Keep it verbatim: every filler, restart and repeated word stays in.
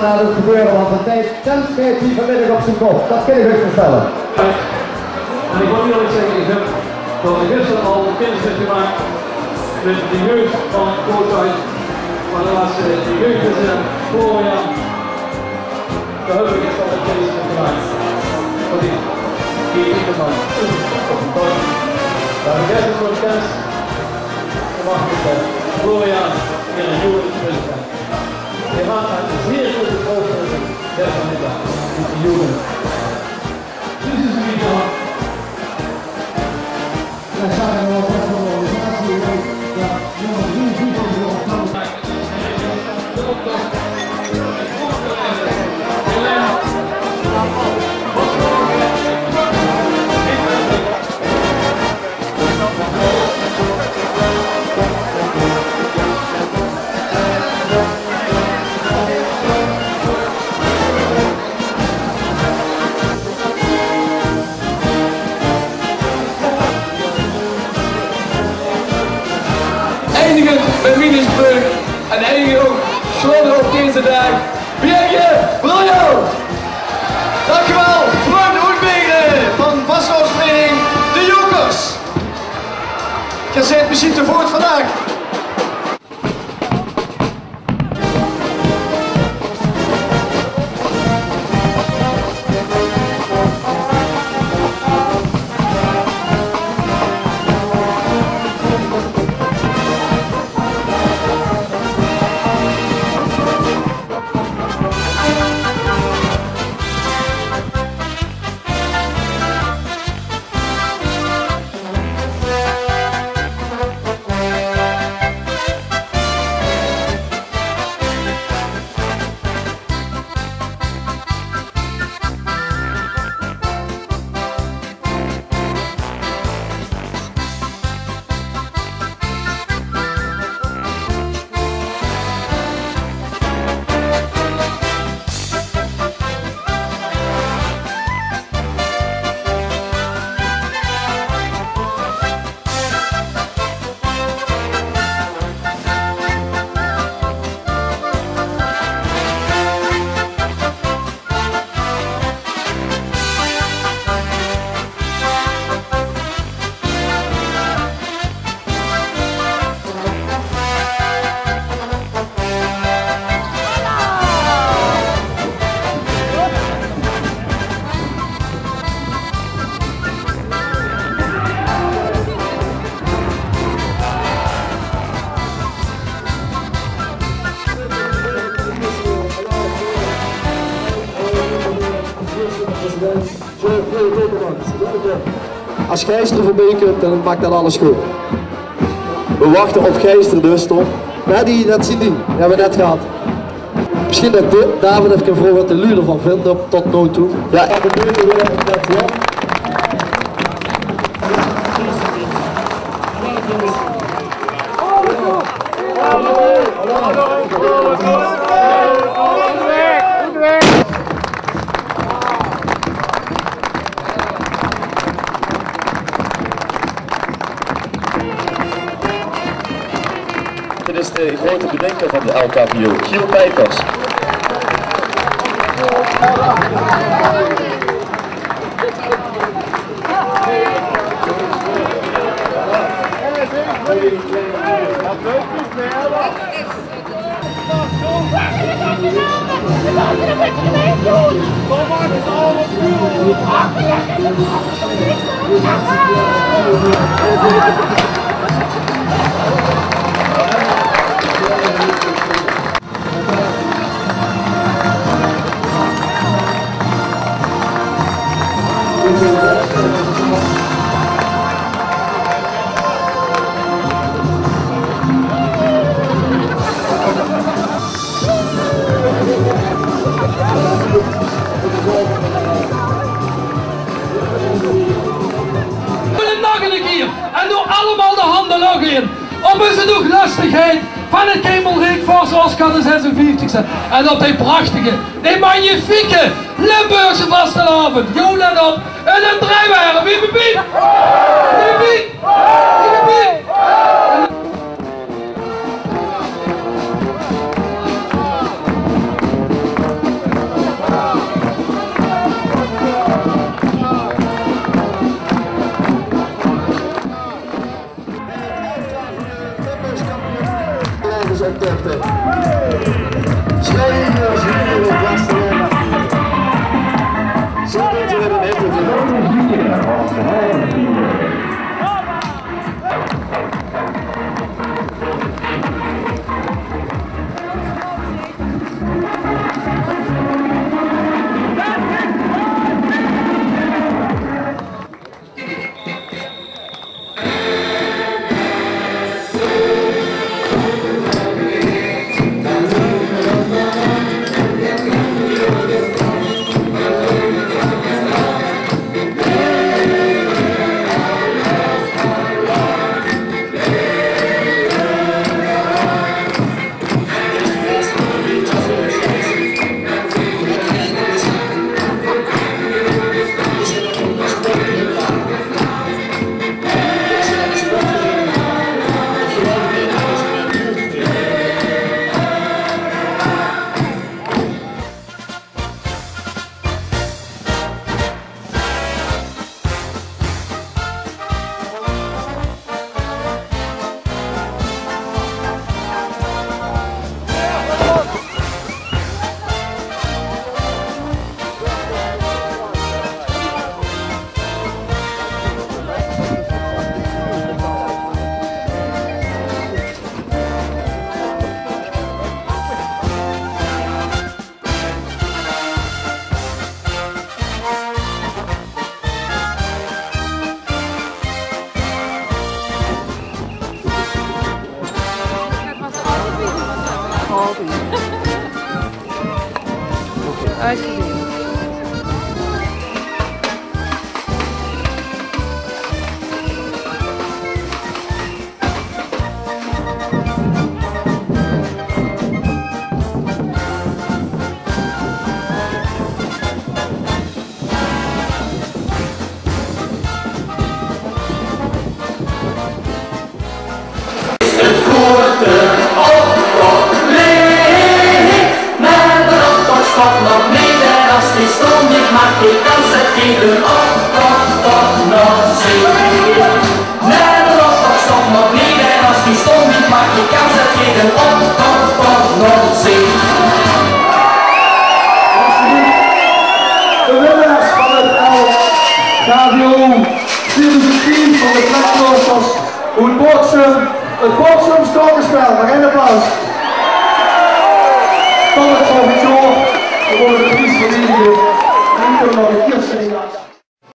Laot 't gebeure, want de tied, de tied steit hie vanmiddig op zien kop. Det kin ich uch vertèlle. En ich mót ierlik zègke, ich höb veur gister al kennis gemaak mit de jeug van Koothuis. Mer det waas, eh, de jeugdpresident Florian. Dao höb ich gister al kennis mit gemaak. Oké. Kiek, ich höb 'm al. Dao höb ich gister al kennis gemaak mit, eh, Florian, de jeugdpresident. Hae haet ein zeer groete voorstelling, eh, vanmiddig mit de jeugd. Dit is de weekend. Eindigend mit Minusbrug en eindigend ouch sjloon op deze daag. Bietje briljant! Dankjewel, Floor de Hoedbegere van vastelaovesvereiniging De Jokers. Geer zeet mesjiens te voet vandaag. As Gijs d'r veurbie kump, dan maak det alles good. Veer wachte op Gijs d'r dus, toch? Jao, die, det zien die. Die höbbe v'r net gehad. Mesjien det dit, David effe kan vraoge waat de luuj d'rvan vinde op tot noe toe. Jao, ich höb 't leuk gedaon, det, jao. Dit is de grote bedenker van de L K V O, Giel Pijpers. Nog ein kier. En noe allemaol de hande lóch in. Op eus hoeglöstigheid van 't Kemelriek Vors Oscar de zesenvieftigste. En op dee prachtige, dee magnifieke Limburgse vastelaovend. Jao, let op. En ein drejwaere. Wiep, wiep, wiep. Wiep, wiep. Wiep, wiep. Uitgebeeld. Het korte optochtleed, maar de optocht stopt nog niet. En als die stom niet mag, ik kan ze geven op, op, op, nog zee. Maar de optocht stopt nog niet. En als die stom niet mag, ik kan ze geven op, op, op, nog zee. De winnaars van het L K V O twintig tien van de Plekloosters oet Boorsum, het Boorsums Kokkespel. Nog ein applaus. Tot het volgend jaor. We mogen de pries verdedigen. En nu kunnen we nog een keer zingen.